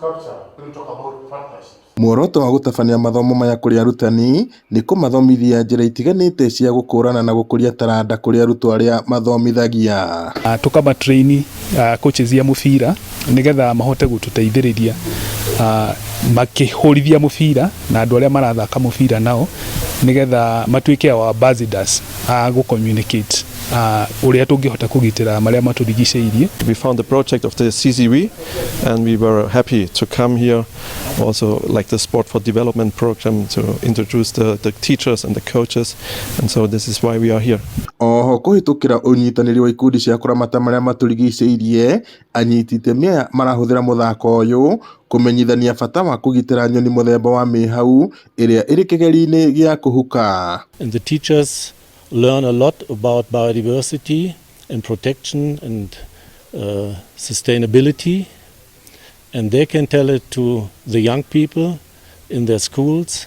sculpture when we talk about partnerships. Muoroto wa gũtabania mathomo maya kũrĩ arutani nĩ kũmathomithia njĩra itiganĩte cia gũkũrana na gũkũria taranda kũrĩ arutwo arĩa mathomithagia. Tukama train coaches ya mũbira nĩgetha mahote gũtũteithĩrĩria makĩhũrithia mũbira na andũ arĩa marathaka mũbira nao, nĩgetha matuĩke our ambassadors a gũ communicate ũrĩa tũngĩhota kũgitĩra marĩa matũrigicĩirie. We found the project of the CCV and we were happy to come here, also like the Sport for Development program, to introduce the teachers and the coaches, and so this is why we are here. Oho, kũhĩtũkĩra ũnyitanĩri wa ikundi cia kũramata marĩa matũrigicĩirie, anyiti itemi aya marahũthĩra mũthako ũyũ kũmenyithania bata wa kũgitĩra nyoni mũthemba wa mĩhau ĩrĩa ĩrĩ kĩgeri-inĩ gĩa kũhuka. And the teachers learn a lot about biodiversity and protection and sustainability, and they can tell it to the young people in their schools,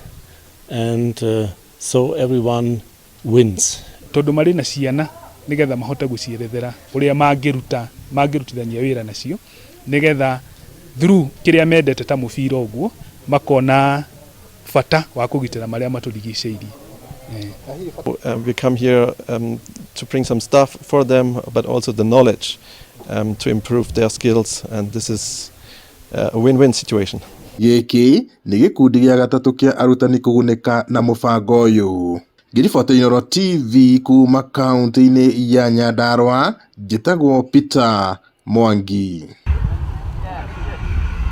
and so everyone wins. Tondũ marĩ na ciana, nĩgetha mahote gũcierethera ũrĩa mangĩruta mangĩrutithania wĩra nacio, nĩgetha through kĩrĩa mendete ta mũbira ũguo makona bata wa kũgitĩra marĩa matũrigicĩirie. We come here to bring some stuff for them, but also the knowledge to improve their skills, and this is a win-win situation. Gĩkĩ nĩ gĩkundi gĩa gatatũ kĩa arutani kũgunĩka na mũbango ũyũ. Ngĩribotera Inooro TV kuma kaunti-inĩ ya Nyandarua, njĩtagwo Peter Mwangi.